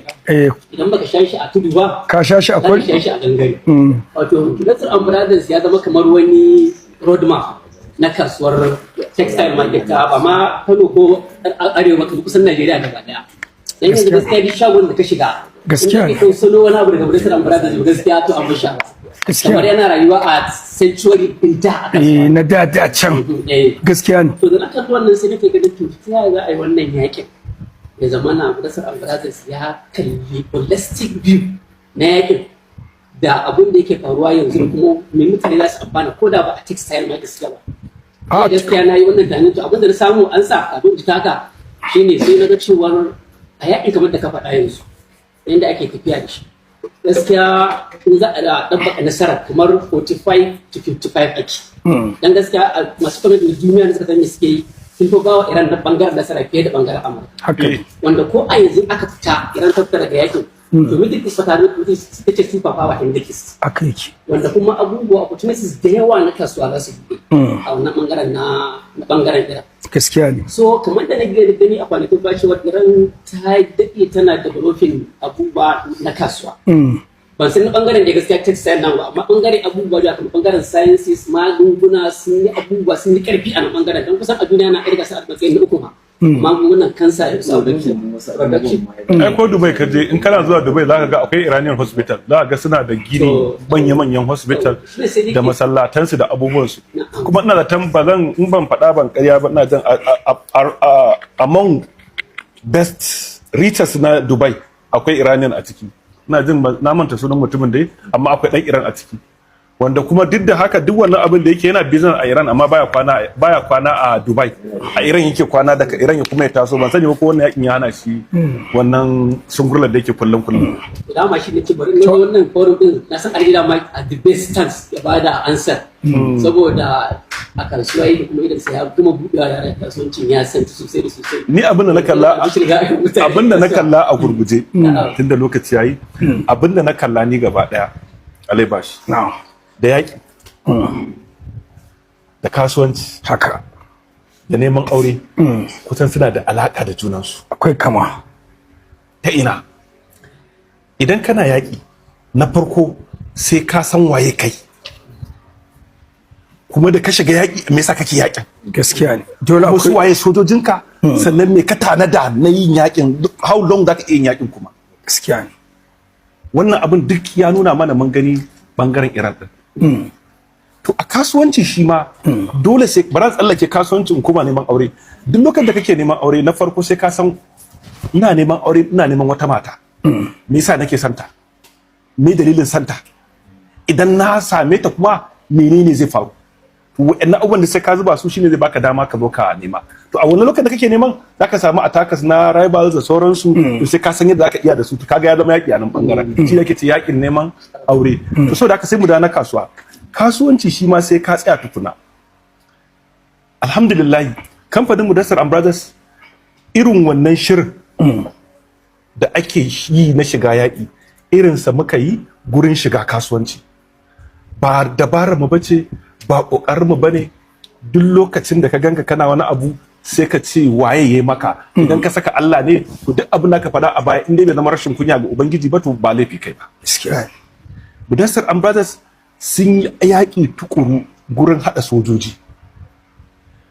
Idan baka sha shi a tudu ba, Ka sha shi a za ka kwari. sha shi a gangare. Wato Mudassir and Brothers ya zama kamar wani roadmap na kasuwar textile market ta ba ma Kano ko Arewa ba, kusan Najeriya gaba daya. Dan yanzu gaskiya duk shagon da ka shiga, Gaskiya in ka salo wani abu daga Mudassir and Brothers ba, gaskiya to an basha. Kamar yana rayuwa a century din da a Eh, na da da can. Gaskiya ne. To, da na kalli wannan sai nake ganin, to ta yaya za a yi wannan yakin ya zama na Mudassir and Brothers ya kalli holistic view na yakin da abin da yake faruwa yanzu, da kuma me mutane za su amfana ko da ba a textile market suke ba? Gaskiya na yi wannan tunanin. To, abin da na samu an sa kafin ji taka shine sai na ga cewar a yakin, kamar da ka faɗa yanzu, yadda ake tafiya da shi, gaskiya in za a ɗabbaka nasara kamar 45 to 55 ake. Dan gaskiya masu comment na duniya da suka san me suke yi sun fi bawa Iran na bangaren nasara fiye da bangaren Amurka. Wanda ko a yanzu aka fita, Iran ta fita daga yakin, to Middle East fa ta Middle East ita ce super power in Middle East. Haka yake. Wanda kuma abubuwa, opportunities da yawa na kasuwa za su buɗe a wannan bangaren na bangaren Iran. Gaskiya ne. So kamar da na gani a kwanakin baya cewa Iran ta daɗe tana developing abubuwa na kasuwa. Ban san na bangaren da gaskiya textile nan ba, amma bangaren abubuwa da kamar bangaren sciences, magunguna, sun yi abubuwa, sun yi karfi a nan bangaren, don kusan a duniya na irga su a matsayin na uku ma, magungunan kansa da wasu abubuwa. Ai ko Dubai ka je, in kana zuwa Dubai zaka ga akwai Iranian hospital, zaka ga suna da gini, manya-manyan hospital shine sai da masallatansu da abubuwansu. Kuma ina da ba zan in ban faɗa ban ƙarya ba, ina jan among best richest na Dubai akwai Iranian a ciki. Ina jin na manta sunan mutumin dai, amma akwai ɗan Iran a ciki, wanda kuma duk da haka, duk wannan abin da yake yana business a Iran, amma baya kwana a Dubai, a Iran yake kwana, daga Iran ya kuma ya taso. Ban sani ba ko wannan yakin ya hana shi wannan sungurlar da yake kullum kullum. Dama shi ne ce bari na zo wannan forum din, na san Algida ma at the best chance ya bada answer, saboda a kasuwa yake, kuma idan sai ya gama buɗewa yaran kasuwancin ya san sosai da sosai. Ni abin da na kalla abin da na kalla a gurguje, tunda lokaci yayi, abin da na kalla ni gaba daya, Alaibash, da yaƙi da kasuwanci da neman aure kusan suna da alaka da junansu. Akwai kama. Ta ina? Idan kana yaƙi, na farko sai ka san waye kai, kuma da ka shiga yaƙi, me yasa kake yaƙin? Gaskiya ne, dole Kuma su akwai. waye sojojinka? Sannan me ka tanada na yin yaƙin? How long za ka iya yin yaƙin kuma? Gaskiya ne. Wannan abin duk ya nuna mana mun gani bangaren Iran din. To, a kasuwanci shi ma dole sai ba za tsallake kasuwancin kuma neman aure. Duk lokacin da kake neman aure, na farko sai ka san ina neman aure, ina neman wata mata, me yasa nake santa, me dalilin santa, idan na same ta kuma menene zai faru? Wa'annan abubuwan da sai ka zuba su shine zai baka dama ka zo ka nema. To, a wannan lokacin da kake neman, zaka samu attackers na rivals da sauransu, to sai ka san yadda zaka iya da su. To, kaga ya zama yaki a nan bangaren, shi yake ce yakin neman aure. To, saboda haka sai mu da na kasuwa. Kasuwanci shi ma sai ka tsaya tukuna. Alhamdulillah, kamfanin Mudassar and Brothers, irin wannan shirin da ake yi na shiga yaƙi, irinsa muka yi gurin shiga kasuwanci. Ba dabarar mu bace, ba kokarin mu bane. Duk lokacin da ka ganka kana wani abu, sai ka ce waye yayi maka? Idan ka saka Allah ne, to duk abin da ka faɗa a baya, in dai bai zama rashin kunya ga ubangiji ba, to ba laifi kai ba. Mudassar and Brothers sun yi yaƙi tukuru gurin haɗa sojoji,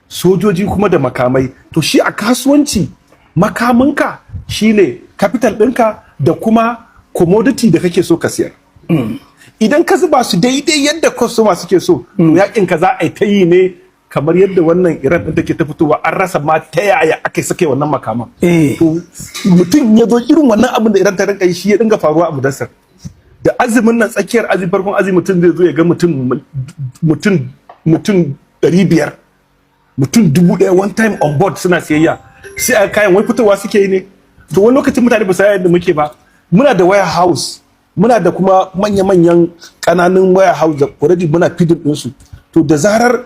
sojoji kuma da makamai. To, shi a kasuwanci makaminka shine capital ɗinka da kuma commodity da kake so ka siyar. Idan ka zuba su daidai yadda customer suke so, to yakin ka za a yi ta yi ne kamar yadda wannan Iran ɗin take ta fitowa, an rasa ma ta yaya aka yi suka yi wannan makaman. To, mutum ya zo irin wannan abin da Iran ta rinka yi, shi ya dinga faruwa a Mudassar. Da azumin nan, tsakiyar azumi, farkon azumi, mutum zai zo ya ga mutum 500, mutum 1000 one time on board suna siyayya. Sai a kayan wai fitowa suke yi ne. To, wani lokacin mutane ba su yadda muke ba. Muna da warehouse, muna da kuma manya-manyan ƙananan warehouse da already muna feeding ɗinsu. To, da zarar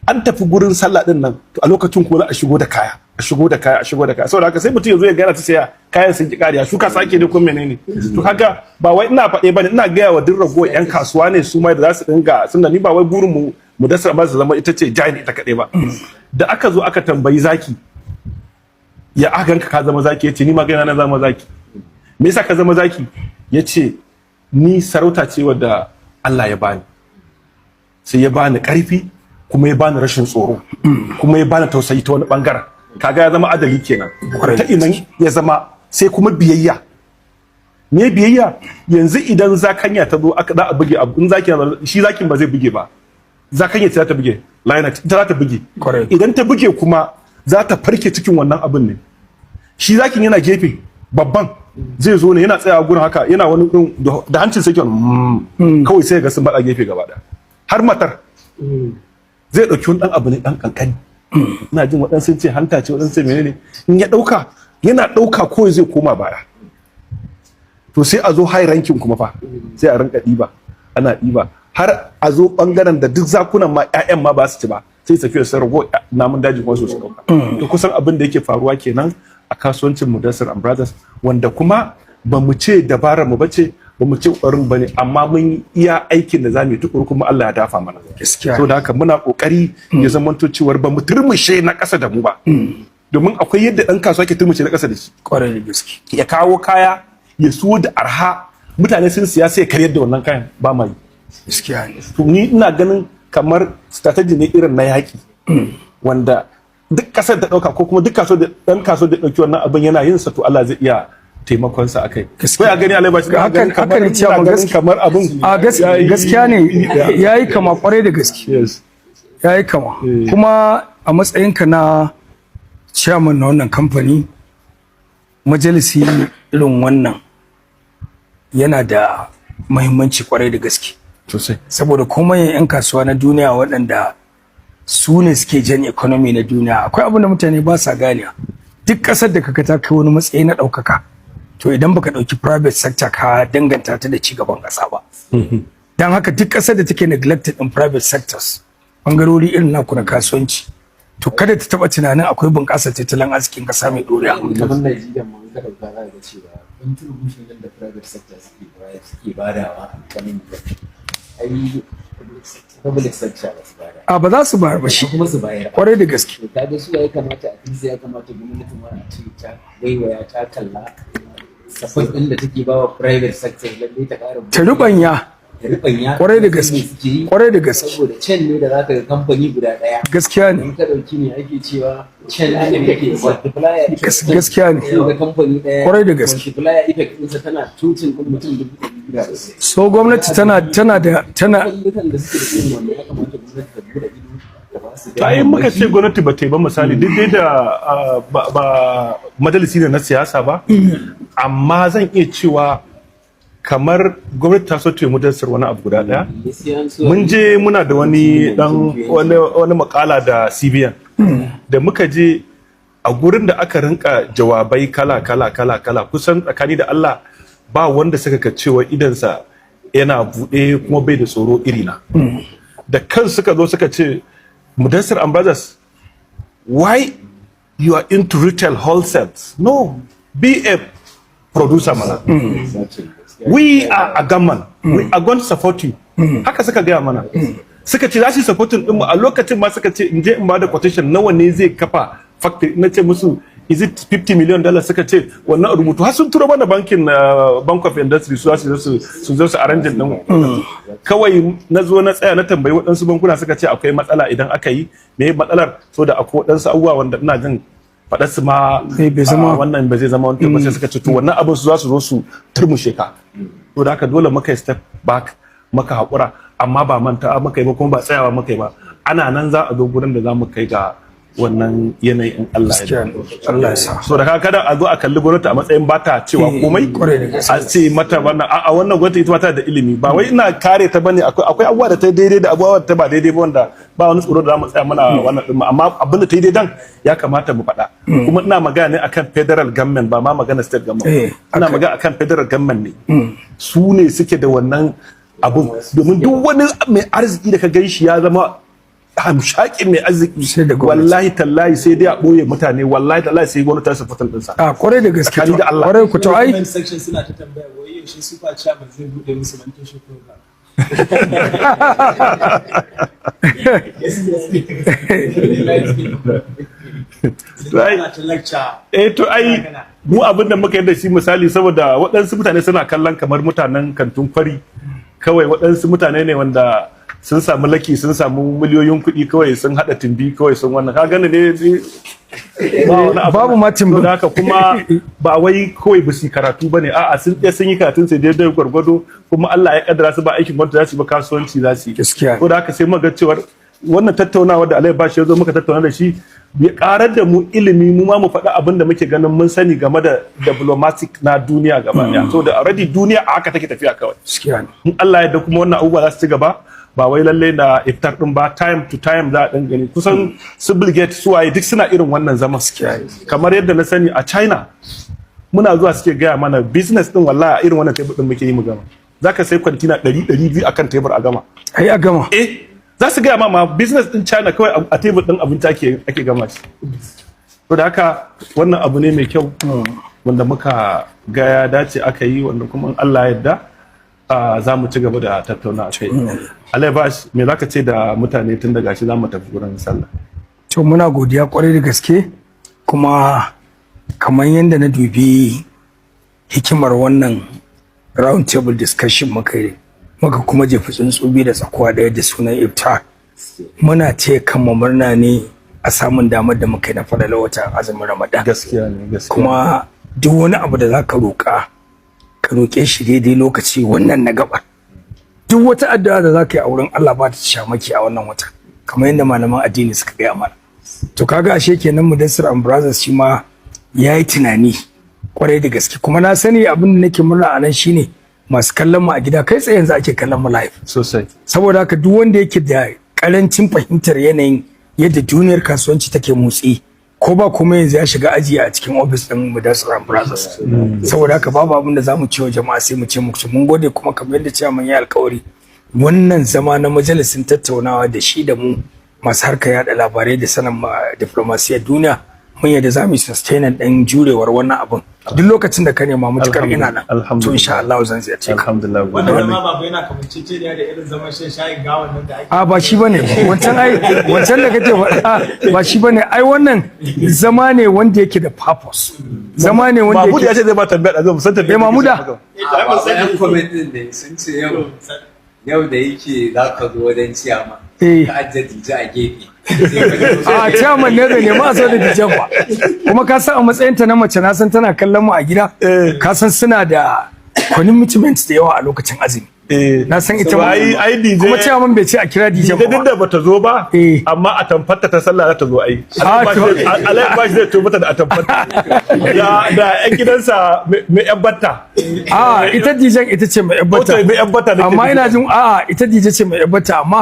an tafi gurin sallah din nan, to a lokacin kuma za a shigo da kaya, a shigo da kaya, a shigo da kaya. Saboda haka sai mutum ya zo ya gana ta saya kayan sun ki kariya, shuka sake ne ko menene. To, kaga ba wai ina faɗe bane, ina gaya wa duk ragowar yan kasuwa ne su ma da za su dinga suna. Ni ba wai burin mu Mudassar ba su zama ita ce giant ita kaɗai ba. Da aka zo aka tambayi zaki Ya aka ganka ka zama zaki? Yace, ni ma gana na zama zaki. Me yasa ka zama zaki? Yace, ni sarauta ce wadda Allah ya bani, sai ya bani karfi, kuma ya bani rashin tsoro, kuma ya bani tausayi ta wani bangaren. Kaga ya zama adali kenan. Kwarai. Ta inan ya zama, sai kuma biyayya. Me biyayya? Yanzu idan zakanya ta zo aka za a buge abu, in zaki shi zakin ba zai buge ba, zakanya ce za ta buge, lioness ita za ta buge. Idan ta buge kuma za ta farke cikin wannan abin ne. Shi zakin yana gefe, babban zai zo ne yana tsayawa gurin haka, yana wani irin da hancin sai kawai sai ga sun bada gefe gaba ɗaya har matar. Zai ɗauki wani ɗan abu ne ɗan kankani, ina jin waɗansu sun ce hanta ce, waɗansu ce menene. In ya ɗauka, yana ɗauka kawai zai koma baya. To sai a zo high ranking kuma fa, sai a rinka ɗiba, ana ɗiba har a zo ɓangaren da duk zakunan ma 'ya'yan ma ba su ci ba, sai su tafi su rago namun daji kuma su ɗauka. To kusan abin da yake faruwa kenan a kasuwancin Mudassir and Brothers, wanda kuma ba mu ce dabarar mu bace, ba mu ce ƙoƙarin ba ne, amma mun yi iya aikin da za mu yi tukuru, kuma Allah ya dafa mana. So da haka muna ƙoƙari ya zamanto cewar ba mu turmushe na ƙasa da mu ba, domin akwai yadda ɗan kasuwa ke turmushe na ƙasa da shi. Kwarai da gaske. Ya kawo kaya ya suwo da arha, mutane sun siya, sai ya karyar da wannan kayan. Ba ma yi. Gaskiya ne. To ni ina ganin kamar strategy ne irin na yaƙi, wanda duk ƙasar ta ɗauka ko kuma duk kasuwar da ɗan kasuwar da ɗauki wannan abin yana yin sa, to Allah zai iya taimakon sa akai. Gaskiya. Ko ya gani Alai Bashi? Haka ne, ciyaman, ganin gaskiya. kamar abin A gaskiya ne, yayi kama kwarai da gaske. Yayi kama. Kuma a matsayinka na chairman na wannan kamfani, majalisi irin wannan yana da muhimmanci kwarai da gaske, Sosai. saboda komai 'yan kasuwa na duniya waɗanda su ne suke jan economy na duniya, akwai abin da mutane ba sa ganewa. Duk ƙasar da kaga ta kai wani matsayi na ɗaukaka, to idan baka ɗauki private sector ka danganta ta da ci gaban ƙasa ba. Don haka duk ƙasar da take neglected in private sectors, bangarori irin naku na kasuwanci, to kada ta taɓa tunanin akwai bunƙasar tattalin arzikin ƙasa mai ɗorewa. Kamar Najeriya ma, in ka ɗauka za ka ga cewa contribution ɗin da private sector suke badawa a economy, ai public sector ba su bada. A ba za su bayar ba shi. Kuma su bayar. Kwarai da gaske. To kaga su ya kamata a least ya kamata gwamnati ma a ce ta waiwaya, ta kalla support ɗin da take bawa private sector, lalle ta ƙara Ta rubanya. Ta rubanya. Kwarai da gaske. Suke yi. Kwarai da gaske. Saboda chain ne da zaka ga kamfani guda ɗaya, Gaskiya ne. in ka ɗauki ne ake cewa chain ɗin yake multiplier effect. Gaskiya ne. Sai ga kamfani ɗaya, Kwarai da gaske. multiplier effect ɗinsa tana tutin ɗin mutum 200,000. So gwamnati tana tana da tana Kamfanin da suke da irin wannan, ya kamata gwamnati ta buɗe ido ta ba su To ai muka ce gwamnati ba ta yi ba, misali, duk dai da ba majalisi ne na siyasa ba, amma zan iya cewa kamar gwamnati ta so ta yi Mudassir wani abu guda daya. Mun je muna da wani dan wani makala da CBN da muka je, a gurin da aka rinka jawabai kala kala kala kala, kusan tsakani da Allah ba wanda suka ka cewa idansa yana buɗe kuma bai da tsoro irina. Da kan suka zo suka ce, "Mudassir and Brothers, why you are into retail wholesale? No, be a producer mana. We are a government, we are going to support you." Haka suka gaya mana. Suka ce za su yi supporting ɗinmu. A lokacin ma suka ce in je in ba da quotation nawa ne zai kafa factory. Na ce musu, "Is it $50 million?" Suka ce wannan rubutu har sun turo mana bankin Bank of Industry, su za su zo su arrange din. Kawai na zo na tsaya na tambayi waɗansu bankuna, suka ce akwai matsala idan aka yi. Me matsalar? So da akwai waɗansu abubuwa wanda ina jin faɗar su ma Eh, bai zama- wannan ba zai zama wani, ba sai suka ce to wannan abin su za su zo su turmushe ka. To da haka dole muka yi step back, muka haƙura, amma ba manta muka yi ba, kuma ba tsayawa muka yi ba. Ana nan za a zo gurin da za mu kai ga wannan yanayi in Allah ya Gaskiya ne. Allah ya sa. So da haka kada a zo a kalli gwamnati a matsayin ba ta cewa komai, Kwarai da gaske. a ce mata wannan, a'a, wannan gwamnati ita ma tana da ilimi. Ba wai ina kare ta bane. Akwai abubuwa da ta yi daidai da abubuwa da ta ba daidai ba, wanda ba wani tsoro da za mu tsaya muna wannan din, amma abin da ta yi daidan ya kamata mu faɗa. Kuma ina magana ne akan federal government, ba ma magana state government. Ina magana akan federal government ne, su ne suke da wannan abun, domin duk wani mai arziki da ka gan shi ya zama hamshakin mai arziki, Sai da gwamnati. wallahi tallahi sai dai a ɓoye mutane, wallahi tallahi sai gwamnati ta supporting ɗinsa. A kwarai da gaske. Tsakani da Allah. Kwarai ku. To ai Comment section suna ta tambaya wai yaushe super chairman zai bude musu mentorship program. To ai, eh, to ai mu abin da muka yi da shi, misali, saboda waɗansu mutane suna kallon kamar mutanen Kantin Kwari kawai waɗansu mutane ne wanda sun samu lucky, sun samu miliyoyin kuɗi, kawai sun haɗa tumbi, kawai sun wannan, ka gani ne ba wani abu. Babu ma tumbin. To da haka kuma ba wai kawai ba su yi karatu bane, a'a, sun ɗaya sun yi karatun sai daidai gwargwado, kuma Allah ya kaddara su ba aikin gwamnati za su yi ba, kasuwanci za su yi. Gaskiya. To da haka sai muka ga cewar wannan tattaunawa da Alhaji Bashi ya zo muka tattauna da shi, ya karar da mu ilimi, mu ma mu faɗi abin da muke ganin mun sani game da diplomatic na duniya gaba ɗaya. So da already duniya a haka take tafiya kawai. Gaskiya ne. In Allah ya yarda kuma wannan abubuwa za su ci gaba, ba wai lalle na iftar din ba, time to time za a dan gani. Kusan su Bill Gates, su waye, duk suna irin wannan zaman. Kamar yadda na sani, a China muna zuwa suke gaya mana business din, wallahi a irin wannan tebur din muke yi mu gama. Zaka sai kwantina 100 200 akan tebur a gama. Ai a gama. Eh, za su gaya ma business din China kawai a tebur din abinci ake gama shi. To da haka wannan abu ne mai kyau wanda muka ga ya dace aka yi, wanda kuma in Allah ya yarda za mu ci gaba da tattauna a kai. Alhaji Bash, me zaka ce da mutane tun daga shi za mu tafi gurin sallah? To, muna godiya kwarai da gaske. Kuma kamar yadda na dubi hikimar wannan round table discussion muka yi, muka kuma jefi tsuntsu biyu da tsakuwa ɗaya da sunan iftar, muna taya kanmu murna ne a samun damar da muka yi na falalar watan azumin Ramadan. Gaskiya ne, gaskiya. Kuma duk wani abu da za ka roƙa, ka roƙe shi daidai lokaci wannan na gaba. Duk wata addu'a da za ka yi a wurin Allah ba ta shamaki a wannan wata, kamar yadda malaman addini suka gaya mana. To kaga ashe kenan Mudassir and Brothers shi ma ya yi tunani kwarai da gaske. Kuma na sani abin da nake murna a nan shine masu kallon mu a gida, kai tsaye yanzu ake kallon mu live. Sosai. Saboda haka duk wanda yake da karancin fahimtar yanayin yadda duniyar kasuwanci take motsi, ko ba kuma yanzu ya shiga aji a cikin ofis din Mudassir and Brothers. Saboda haka babu abin da zamu ce wa jama'a sai mu ce muku mun gode. Kuma kamar yadda chairman ya alkawari, wannan zama na majalisin tattaunawa da shi da mu masu harkar yada labarai da sanin diplomasiyar duniya, mun yadda za mu yi sustaining ɗin jurewar wannan abun. Duk lokacin da ka nema, mutukar ina nan, to insha Allah zan ziyarce ka. Alhamdulillah. Wannan zama, baba, yana kamanceceniya da irin zaman shan shayin gawan nan da ake. A, ba shi bane wancan. Ai wancan da kake faɗa ba shi bane. Ai wannan zama ne wanda yake da purpose, zama ne wanda Mahmud ya yake ce zai ba tambaya da zai san tambaya. Eh, Mahmuda. A baba, yan comment din ne sun ce yau da yake za ka zo wajen ciyama, Eh. ka ajiye dije a gefe. Sai ka zo. A, chairman ne da nema a zo da dijan ba. Kuma ka san a matsayinta na mace, na san tana kallon mu a gida, ka san suna da commitment da yawa a lokacin azumi. Eh. Na san ita ma. Ai DJ Kuma chairman bai ce a kira dijan DJ duk ba. da bata zo ba, Eh. amma a tamfarta ta sallah za ta zo ai. Ah, Alhaji Bashi zai to mata da atamfarta. Da yan gidansa mai yan batta. A, ita dijan ita ce mai yabbata. Wata mai yan batta nake Amma nufi. ina jin, a'a, ita dije ce mai yabbata, amma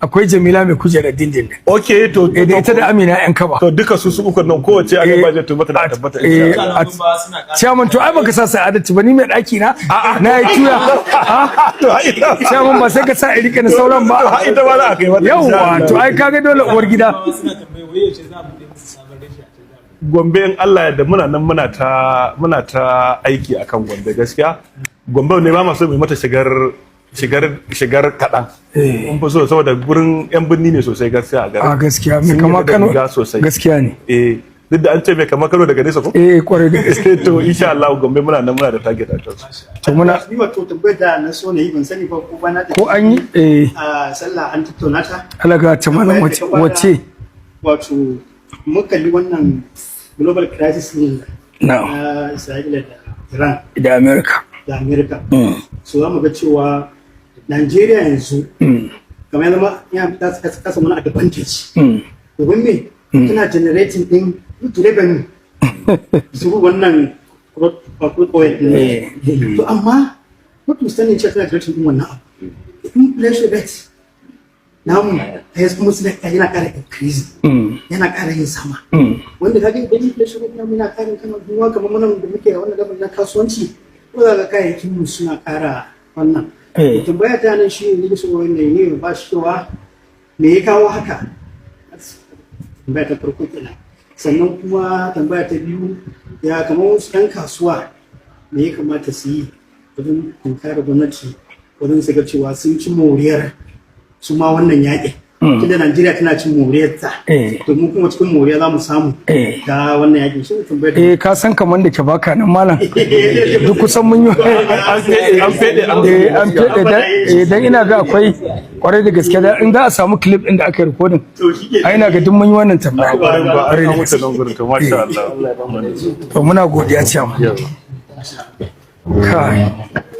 akwai Jamila mai kujerar dindindin. Okay, to Eh, da ita da Amina yan kaba. To duka su uku nan, kowace Alhaji Bashi zai to mata da atamfarta, Eh, insha Allah. Mutanen ba suna ƙara. Chairman, to ai baka sa Sa'adatu ba, ni mai ɗaki na na yi tuya. Ah, To ai ita chairman, ba sai ka sa in rike na sauran ba. To ai ita ma za a kai mata, insha Yawwa. Allah. To ai kaga dole uwar gida. Ma suna tambaye wai yaushe za a buɗe musu sabon reshe a can jihar. Gombe, in Allah ya da muna nan muna ta aiki akan Gombe. Gaskiya Gombe ne ba ma so mu yi mata shigar kaɗan. Mun fi so saboda gurin yan birni ne sosai gaskiya a garin. A, gaskiya mai Sun yi kama da Kano. riga sosai. Gaskiya ne. Eh, duk da an ce mai kama Kano daga nesa ko? Eh, kwarai da gaske. To insha Allah Gombe muna nan muna da target a kansu. To muna Ni wato tambayar da na so na yi, ban sani ba ko bana ko an yi, eh. A sallah an tattauna ta. Alaga ta malam, wace? Wato mun kalli wannan global crisis ne na na Isra'ila da Iran da America. Da America. So za mu ga cewa Najeriya yanzu kamar ya zama ya ta kasa wani advantage. Domin me? Tana generating din huge revenue su wannan crude oil din. To amma notwithstanding cewa tana generating din wannan abu, inflation rate namu ya kuma suna yana ƙara increase, yana ƙara yin sama. Wanda kaga idan inflation rate namu yana ƙara kana duwa kamar munan da muke wannan gaban na kasuwanci, ko za ga kayayyakin mu suna ƙara wannan. Tambaya ta nan shi ne so wannan ne ba shi cewa me ya kawo haka? Tambaya ta farko kenan. Sannan kuma tambaya ta biyu, ya kamar wasu 'yan kasuwa me ya kamata su yi wajen tunkara gwamnati wajen su ga cewa sun ci moriyar su ma wannan yaƙin? Tunda Najeriya tana cin moriyarta. To mu kuma cikin moriya za mu samu da wannan yakin, shi ne tambayar. Eh, ka san kamar da ke baka nan, malam, duk kusan mun yi An fede, an fede, an an fede dan ina ga akwai kwarai da gaske da in za a samu clip din da aka yi recording. To shi ke. Ai ina ga duk mun yi wannan tambaya. Ba Kwarai an da wuce gaske. nan gurin, to masha Allah. To muna godiya, ciyama. Kai.